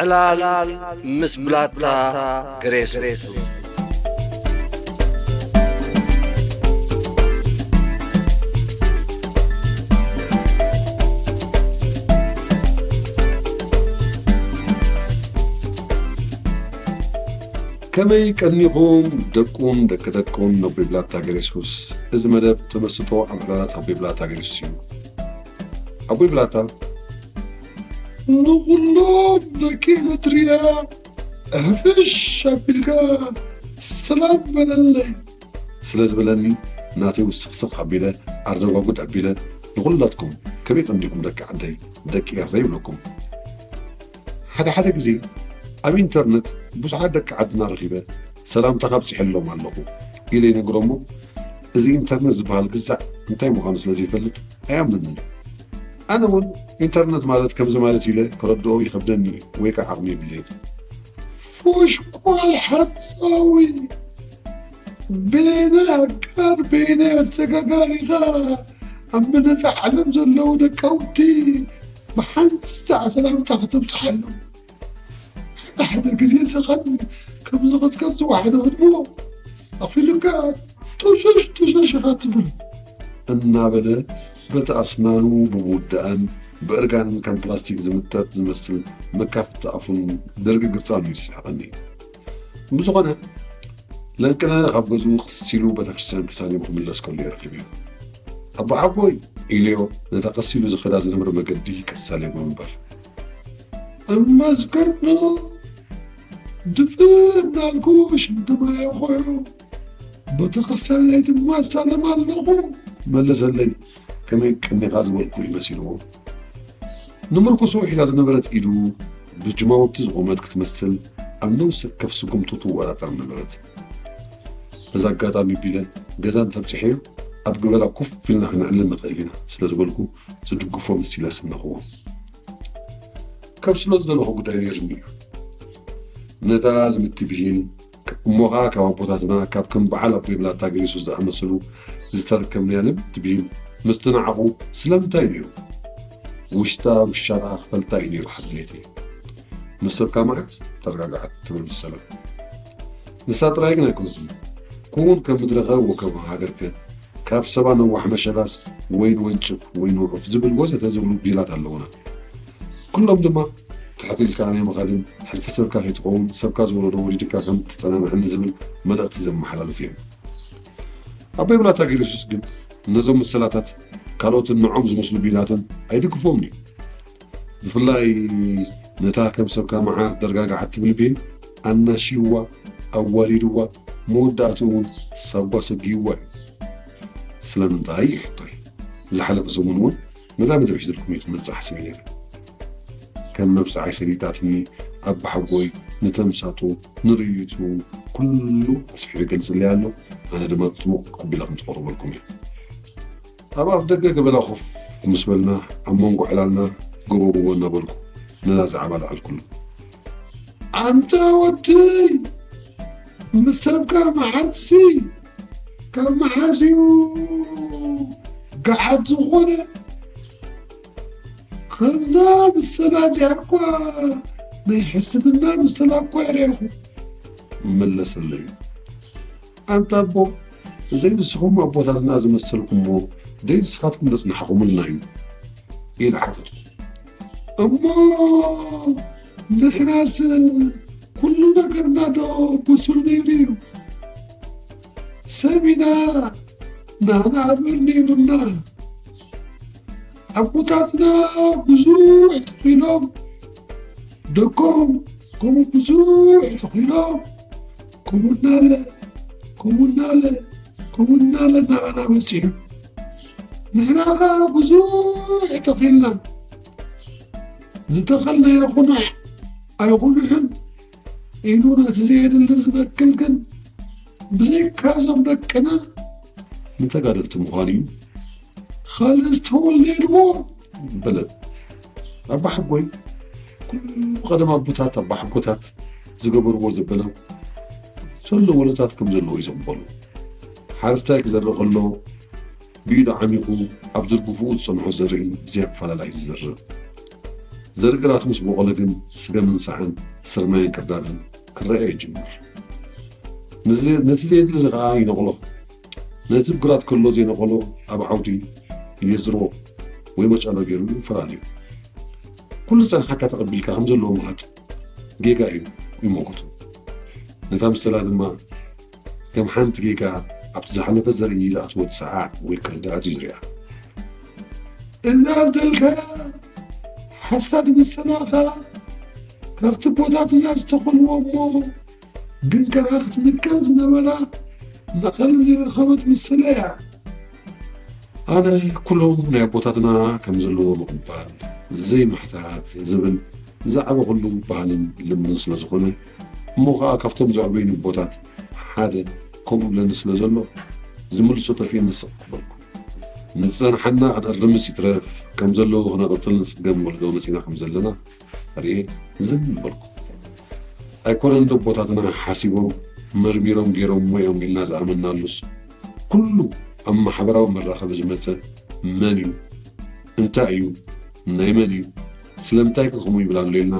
ዕላል ምስ ብላታ ግሬስ። ከመይ ቀኒኹም ደቁን ደቂ ደቁን ኣቦይ ብላታ ገሬሱስ? እዚ መደብ ተመስጦ ኣብ ዕላላት ኣቦይ ብላታ ገሬሱስ እዩ። ኣቦይ ብላታ ንኹሎም ደቂ ኤረትርያ ሕፍሽ ኣቢልካ ሰላም በለለይ ስለ ዝበለኒ፣ ናተይ ውስኽስኽ ኣቢለ ኣረጓጉድ ኣቢለ ንኹላትኩም ከመይ ቀኒኹም ደቂ ዓደይ ደቂ ኤረይ ይብለኩም። ሓደ ሓደ ግዜ ኣብ ኢንተርነት ብዙሓት ደቂ ዓድና ረኺበ ሰላምታ ካብጽሐሎም ኣለኹ ኢለ ይነግሮሞ፣ እዚ ኢንተርነት ዝበሃል ግዛዕ እንታይ ምዃኑ ስለ ዘይፈልጥ ኣይኣምንን። ኣነ እውን ኢንተርነት ማለት ከምዚ ማለት ኢለ ከረድኦ ይኸብደኒ እዩ ወይ ከዓ ዓቕሚ የብለይን። ፉሽኳል ሓሳዊ፣ በየናይ ኣጋር በየናይ ኣሰጋጋሪኻ ኣብ መላእ ዓለም ዘለዉ ደቃውቲ ብሓንሳእ ሰላምታ ከተብጽሓሎም። ሓደ ሓደ ግዜ ሰኸን ከም ዝቕዝቀዝ ዝወሓደ ህድሞ ኣኽፊሉካ ጡሽሽ ጡሽሽ ኢኻ ትብል እናበለ በቲ ኣስናኑ ብምውዳእን ብእርጋንን ከም ፕላስቲክ ዝምጠጥ ዝመስል መካፍቲ ኣፉን ደርጊ ግርጻኑ ይስሕቐኒ። ብዝኾነ ለንቅነ ካብ ገዝኡ ቅስ ኢሉ ቤተክርስትያን ተሳሊሙ ክምለስ ከሎ እየ ረኺበዮ። ኣቦ ሓጎይ ኢለዮ ነታ ቀስ ኢሉ ዝኸዳ ዝነበረ መገዲ ቀስ ኣለ ብምባል። እመስገኖ ድፍእ እናልኩ ሽንቲ ማይ ኮይኑ ቤተክርስትያነይ ድማ እሳለም ኣለኹ መለሰለይ። ከመይ ቀኒኻ ዝበልኩ እዩ መሲልዎ። ንምርኩሱ ሒዛ ዝነበረት ኢዱ ብጅማውቲ ዝቖመት ክትመስል ኣብ ነብሲ ወከፍ ስጉምቱ ትወጣጠር ነበረት። በዚ ኣጋጣሚ ቢለ ገዛ እንተብጺሐዮ ኣብ ገበላ ኮፍ ኢልና ክነዕልል ንኽእል ኢና ስለ ዝበልኩ ዝድግፎ መሲለ ስነኽዎ። ከብስሎ ዝደለኹ ጉዳይ ነይሩኒ እዩ። ነታ ልምድቲ ብሂል እሞ ኸኣ ካብ ኣቦታትና ካብ ከም በዓል ኣቦይ ብላታ ገሪሱ ዝኣመሰሉ ዝተረከብናያ ልምድቲ ብሂል ምስትንዓቑ ስለምንታይ ነይሩ? ውሽጣ ውሻ ደኣ ክፈልጣ እዩ ነይሩ ሓደ ድሌተይ። ምስ ሰብካ መዓት ተረጋግዓት ትብል ምስ ሰላም። ንሳ ጥራይ ግን ኣይኮነትን። ኩን ከም ምድረኸ ወከም ሃገርከ፣ ካብ ሰባ ነዋሕ መሸላስ ወይ ንወንጭፍ ወይ ንውዑፍ ዝብል ወዘተ ዝብሉ ብሂላት ኣለዉና። ኩሎም ድማ ትሕት ኢልካ ናይ ምኻድን ሕልፊ ሰብካ ከይትኸውን ሰብካ ዝወለዶ ወሊድካ ከም እትጸናንዕን ዝብል መልእኽቲ ዘመሓላልፉ እዮም። ኣቦይ ብላታ ጌርጊስስ ግን ነዞም ምሰላታት ካልኦትን ንዖም ዝመስሉ ብሂላትን ኣይድግፎምን እዩ። ብፍላይ ነታ ከም ሰብካ መዓት ደርጋግዓት ትብል ብሂል ኣናሽይዋ፣ ኣዋሪድዋ፣ መወዳእትኡ እውን ሳጓ ሰጊይዋ እዩ። ስለምንታይ እዩ ሕቶይ። ዝሓለፈ ሰሙን እውን ነዛ መደብ ሒዘልኩም እየ ክመጽእ ሓሲበ ነይረ። ከም መብጽዓይ ሰሊጣትኒ ኣባሓጎይ ንተምሳጡ ንርእይቱ ኩሉ ኣስፊሑ ይገልጽለይ ኣሎ። ኣነ ድማ ጽቡቕ ኣቢለ ከም ዝቐርበልኩም እየ። ኣብ ኣፍ ደገ ገበላ ኮፍ ምስ በልና ኣብ መንጎ ዕላልና ጎቦ ጎቦ እናበልኩ ነዛ ዛዕባ ለዓልኩሉ። ኣንታ ወደይ፣ ምስ ሰብካ መዓትሲ ካብ መዓስ እዩ ገዓት ዝኾነ? ከምዛ ምስላ እዚኣ እኳ ናይ ሕስብና ምስላ እኳ እየ ርኣኹ። መለሰለይ። ኣንታ ኣቦ፣ እዘይ ንስኹም ኣቦታትና ዝመሰልኩምዎ ደይ ንስኻትኩም ዘጽናሕኹምልና እዩ? ኢለ ሓተትኩ። እሞ ንሕናስ ኩሉ ነገርና ዶ ብሱል ነይሩ እዩ? ሰብ ኢና፣ ናህና እምበር ነይሩና። ኣቦታትና ብዙሕ ተኺሎም፣ ደቆም ከምኡ ብዙሕ ተኺሎም፣ ከምኡ እናለ፣ ከምኡ እናለ፣ ከምኡ እናለ ናባና በጺሑ። ንሕና ኸኣ ብዙሕ ተኺልና። ዝተኸልናዮ ኹኑዕ ኣይኹኑሕን ኢሉ ነቲ ዘየድሊ ዝበክል ግን ብዘይካ እዞም ደቅና ንተጋደልቲ ምዃኑ እዩ። ካልእ ዝተወልደ የልቦ በለ። ኣባሓጎይ ኩሉ ቀደም ኣቦታት ኣባሓጎታት ዝገበርዎ ዘበለ ዘሎ ወለታት ከም ዘለዎ እዩ ዘቕበሉ። ሓረስታይ ክዘርእ ከሎ ብኢዱ ዓሚቑ ኣብ ዝርግፍኡ ዝጸንሖ ዘርኢ ብዘይ ኣፈላላይ ዝዘርእ። ዘርኢ ግራት ምስ በቖለ ግን ስገምን ሳዕን ስርናይን ክርዳድን ክረኣዮ ይጅምር። ነዚ- ነቲ ዘየድሊ ከዓ ይነቕሎ። ነቲ ብግራት ከሎ ዘይነቐሎ ኣብ ዓውዲ የዝሮ ወይ መጫሎ ገይሩ ይፈላለዩ። ኩሉ ዝጸንሓካ ተቐቢልካ ከም ዘለዎ ምኻድ ጌጋ እዩ ይመክቱ። ነታ ምስላ ድማ ከም ሓንቲ ጌጋ ኣብቲ ዝሓለፈ ዘርኢ ዝኣትወት ሰዓዕ ወይ ክርዳኣት እዩ ዝሪኣ። እዛ እንተልካ ሓሳድ ምስላኻ ካብቲ ቦታትና ዝተኾንዎ እሞ ግን ከኣ ክትንቀል ዝነበራ መቐል ዘይረኸበት ምስላ እያ። ኣነ ኩሎም ናይ ኣቦታትና ከም ዘለዎ ምቕባል ዘይምሕታት ዝብል ዝዓበኹሉ ባህልን ልምድን ስለ ዝኾነ እሞ ኸኣ ካብቶም ዘዕበዩኒ ኣቦታት ሓደ ከምኡ ብለኒ ስለ ዘሎ ዝምልሶ ተፊእኒ ስቕ በልኩ። ንዝጸንሓና ክነርምስ ይትረፍ ከም ዘለዎ ክነቐጽል ንጽገም ወለዶ መጺና ከም ዘለና ርእየ ዝን በልኩ። ኣይኮነን ዶ ኣቦታትና ሓሲቦም መርሚሮም ገይሮምዎ እዮም ኢልና ዝኣመንናሉስ ኩሉ ኣብ ማሕበራዊ መራኸቢ ዝመጸ መን እዩ እንታይ እዩ ናይ መን እዩ ስለምንታይ ከ ከምኡ ይብል ኣሎ ኢልና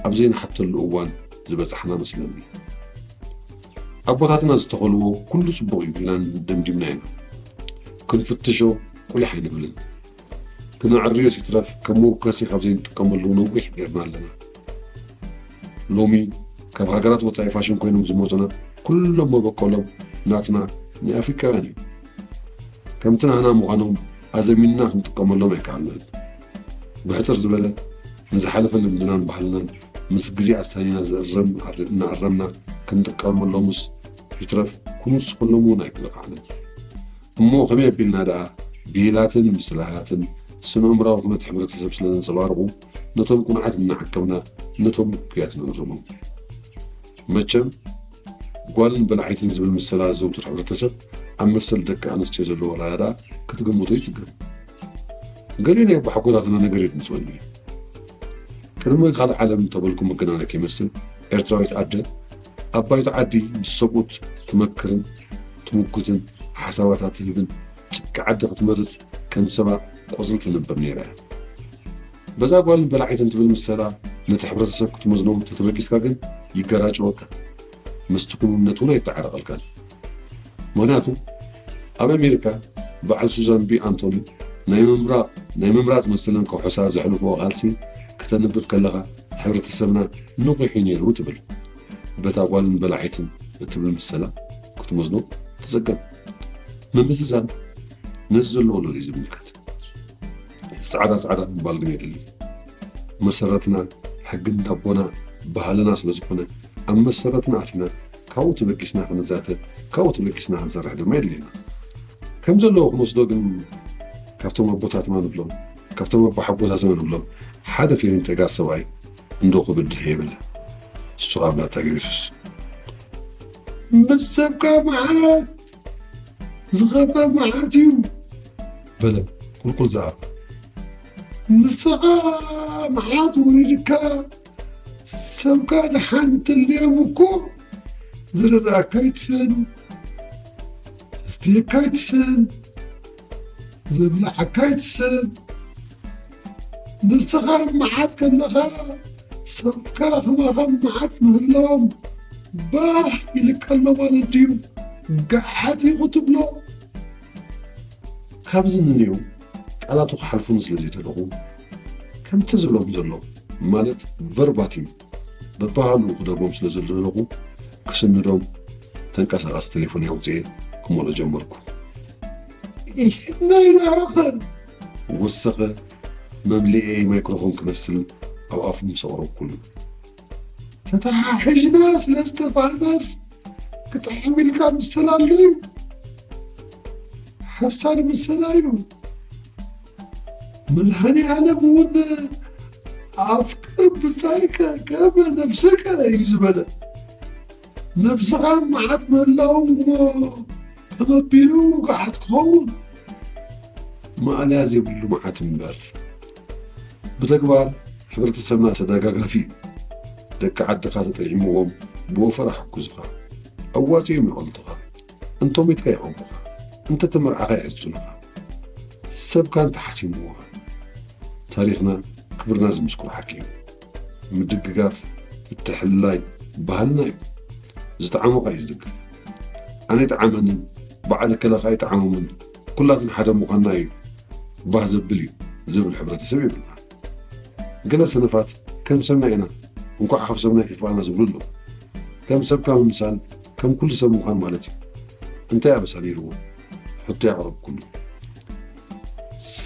ኣብ ዘይንሓተሉ እዋን ዝበጻሕና መስለኒ። ኣቦታትና ዝተኸልዎ ኩሉ ጽቡቕ እዩ ኢልና ደምዲምና ኢና። ክንፍትሾ ቁሊሕ ኣይንብልን። ክነዕርዮስ ይትረፍ ከም መወከሲ ካብ ዘይንጥቀመሉ ነዊሕ ጌርና ኣለና። ሎሚ ካብ ሃገራት ወጻኢ ፋሽን ኮይኖም ዝመጹና ኩሎም መበቆሎም ናትና ናይ ኣፍሪቃውያን እዩ። ከምቲ ናህና ምዃኖም ኣዘሚንና ክንጥቀመሎም ኣይከኣልናን። ብሕጽር ዝበለ ንዝሓለፈ ልምድናን ባህልናን ምስ ግዜ ኣሳኒና ዝእረም ኣር- እናኣረምና ክንጥቀመሎምስ ይትረፍ ክንውስኸሎም እውን ኣይበቕዓናን። እሞ ከመይ ኣቢልና ደኣ ብሂላትን ምስላታትን ስነ-ኣእምራዊ ኩነት ሕብረተሰብ ስለ ዘንጸባርቑ ነቶም ቅኑዓት እናዓቀብና ነቶም ምክያት ነእርሞም። መቸም ጓልን በላዒትን ዝብል ምሰላ ዘዘውትር ሕብረተሰብ ኣብ መሰል ደቂ ኣንስትዮ ዘለዎ ኣረኣእያ ደኣ ክትግምቶ ይጽገም። ገሊኡ ናይ ኣቦሓጎታትና ነገር የድምጽወኒ እዩ። ቅድሚ ካልእ ዓለም እንተበልኩ መገናነኪ ይመስል ኤርትራዊት ኣደ ኣብ ባይቶ ዓዲ ምስ ሰብኡት ትመክርን ትምጉትን ሓሳባታ ትህብን ጭቃ ዓዲ ክትመርጽ ከም ሰባ ቆጽሊ ትነብር ነይራ እያ። በዛ ጓልን በላዒትን ትብል ምሰላ ነቲ ሕብረተሰብ ክትመዝኖ እንተተበጊስካ ግን ይገራጨወካ። ምስቲ ክውንነት እውን ኣይተዓረቐልካን። ምኽንያቱ ኣብ ኣሜሪካ በዓል ሱዛን ቢ ኣንቶኒ ናይ ምምራቕ ናይ ምምራጽ መሰለን ከውሕሳ ዘሕልፍዎ ቃልሲ ከተንብብ ከለኻ ሕብረተሰብና ንቑሕ እዩ ነይሩ ትብል። በታ ጓልን በላዒትን እትብል ምሰላ ክትመዝኖ ትጸገም። ምምዝዛን ነዚ ዘለዎ ሎሊ ዝምልከት እቲ ጻዕዳ ጻዕዳ ምባል ግን የድሊ። መሰረትና ሕግን ዳቦና ባህልና ስለ ዝኾነ ኣብ መሰረትና ኣቲና ካብኡ ተበጊስና ክንዛተ ካብኡ ተበጊስና ክንሰርሕ ድማ የድልየና። ከም ዘለዎ ክንወስዶ ግን ካብቶም ኣቦታትና ንብሎም ካብቶም ኣቦሓጎታትና ንብሎም ሓደ ፊሊም ተጋር ሰብኣይ እንዶ ክብድህ የብል። እሱ ኣብ ናታ ገሪሱስ ምስ ሰብካ መዓት ዝኸፈ መዓት እዩ በለ ቁልቁል ዝኣብ። ንስኻ መዓት ወሪድካ ሰብካ ደሓን እንተልዮም እኮ ዝረዳእካ ኣይትሰን፣ ዘስትየካ ኣይትሰን፣ ዘብልዓካ ኣይትሰን። ንስኻ መዓት ከለኻ ሰብካ ከማኻ መዓት ምህላዎም ባህ ኢልካ ኣሎ ማለት ድዩ? ገሓት ኢኹ ትብሎ? ካብዚ ንንዩ ቃላቱ ክሓልፉኒ ስለ ዘይደለኹ ከምቲ ዝብሎም ዘሎ ማለት ቨርባቲም በባህሉ ክደግሞም ስለ ዝደለኹ ክስንዶም ተንቀሳቐሲ ቴሌፎን ኣውፅኤ ክመልኦ ጀመርኩ። ኢሕና ኢላኸ ወሰኸ መምልኤ ማይክሮፎን ክመስል ኣብ ኣፉ ምስ ኣቕረብኩሉ ተተሓሒዝና ስለ ዝተፋእናስ ክጥዕም ኢልካ ምሰል ኣሎ እዩ። ሓሳድ ምሰል እዩ። መድሃኒ ዓለም እውን ኣፍቅር ብጻይከ ከመ ነብሰከ እዩ ዝበለ። ነብስኻ መዓት ምህላው እሞ ከመቢሉ ገሓት ክኸውን ማእለያ ዘይብሉ መዓት እምበር። ብተግባር ሕብረተሰብና ተደጋጋፊ እዩ። ደቂ ዓድኻ ተጠዒምዎም ብወፈራ ሓጉዝኻ ኣዋፂኦም ይቐልጡኻ። እንተሞይትካ ይቐብሩኻ። እንተተመርዓኻ ይሕፅኑኻ። ሰብካ እንተሓሲምዎ ታሪኽና ክብርና ዝምስክሮ ሓቂ እዩ። ምድግጋፍ፣ ምትሕልላይ ባህልና እዩ። ዝጠዓሞ ከኣ እዩ ዝድግፍ። ኣነ ይጠዓመንን በዓል እከለ ከኣ ይጠዓሞምን ኩላትን ሓደ ምዃንና እዩ ባህ ዘብል እዩ ዝብል ሕብረተሰብ የብልና። ገለ ሰነፋት ከም ሰብና ኢና፣ እንኳዕ ካብ ሰብና ይጥፋእና ዝብሉ ኣለዉ። ከም ሰብካ ምምሳል ከም ኩሉ ሰብ ምዃን ማለት እዩ። እንታይ ኣበሳ ነይርዎ? ሕቶ ያቕረብኩሉ።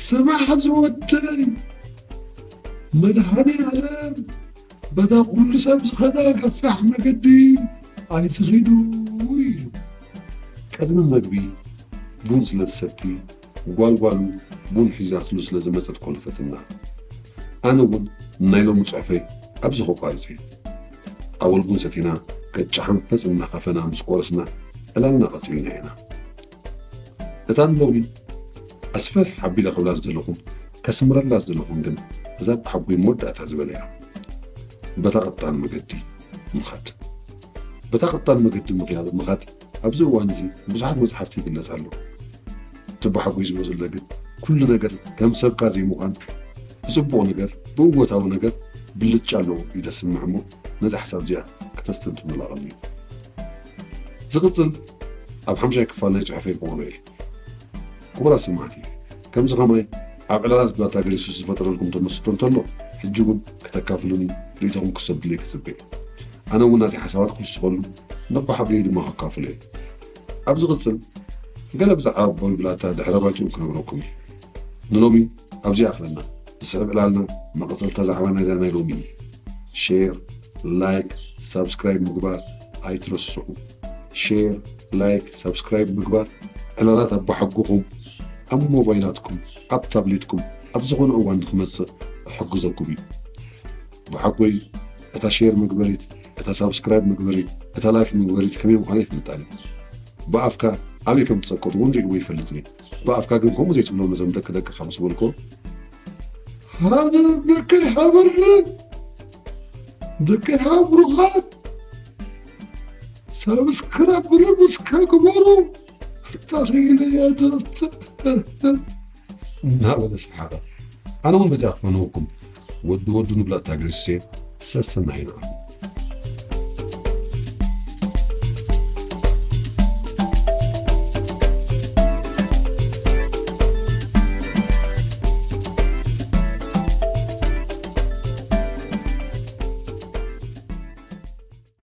ስማዕ ዝወደይ፣ መድሃኔ ዓለም በታ ኩሉ ሰብ ዝኸዳ ገፋሕ መገዲ ኣይትኺዱ ኢሉ። ቅድሚ መግቢ ቡን ስለ ትሰቲ፣ ጓልጓሉ ቡን ሒዛትሉ ስለ ዝመጸት ኮልፈትና። ኣነ እውን ናይ ሎሚ ጽሑፈይ ኣብዚ ከቋርጽ እየ። ኣወል ቡን ሰቲና፣ ቅጫ ሓንፈጽ እናኸፈና ምስ ቆረስና፣ ዕላልና ቀጺልና ኢና። እታ ንሎሚ ኣስፍሕ ኣቢለ ክብላ ዝደለኹን ከስምረላ ዝደለኹን ግን፣ እዛ ብሓጎይ መወዳእታ ዝበለያ፣ በታ ቀጣን መገዲ ምኻድ። በታ ቀጣን መገዲ ምኽያድ፣ ምኻድ ኣብዚ እዋን እዚ ብዙሓት መጽሓፍቲ ይግለጽ ኣሎ። እቲ ብሓጎይ ዝብሎ ዘሎ ግን፣ ኩሉ ነገር ከም ሰብካ ዘይምዃን፣ ብጽቡቕ ነገር፣ ብእወታዊ ነገር ብልጫ ኣለዎ እዩ ዘስምዕ እሞ፣ ነዛ ሓሳብ እዚኣ ክተስተንትኑላ ቀንዩ። ዝቕጽል ኣብ ሓምሻይ ክፋል ናይ ጽሑፈይ ክቕርቦ እየ። ክቡራት ሰማዕቲ፣ ከምዚ ኸማይ ኣብ ዕላላት ብላታ ገሪሱ ዝፈጠረልኩም ተመስጦ እንተሎ፣ ሕጂ እውን ከተካፍሉኒ ርእይቶኹም ክሰዱለይ ክጽበ እየ። ኣነ እውን ናተይ ሓሳባት ክውስኸሉ፣ ነቦ ሓጎይ ድማ ከካፍሎ እየ። ኣብ ዝቕጽል፣ ገለ ብዛዕባ ኣቦይ ብላታ ድሕረ ባይትኡ ክነግረኩም እየ። ንሎሚ ኣብዚ ኣኽለና። ዝስዕብ ዕላልና መቐጸልታ ዛዕባ ናይዛ ናይ ሎሚ እዩ። ሼር፣ ላይክ፣ ሳብስክራይብ ምግባር ኣይትረስዑ። ሼር፣ ላይክ፣ ሳብስክራይብ ምግባር ዕላላት ኣቦሓጎኹም ኣብ ሞባይላትኩም፣ ኣብ ታብሌትኩም ኣብ ዝኾነ እዋን ንክመጽእ ክሕግዘኩም እዩ። ብሓጎይ እታ ሼር መግበሪት፣ እታ ሳብስክራይብ መግበሪት፣ እታ ላይክ መግበሪት ከመይ ምዃና ኣይፈልጣን እየ። ብኣፍካ ኣበይ ከም ትጸቅጥ እውን ርእይዎ ኣይፈልጥን እየ። ብኣፍካ ግን ከምኡ ዘይትብሎም ነዞም ደቂ ደቅኻ ምስ በልኮ፣ ሃደር ደቀይ ሃበርም፣ ደቀይ ሃብሩኻት፣ ሳብስክራይብ ብልብ እስከ ግበሩ፣ ተኺለ ያደርት እናበለ ሰሓቐ። ኣነ እውን በዚኣ ክፈነወኩም፣ ወዲ ወዱ ንብላታ ግሪሴ ሰሰናይና።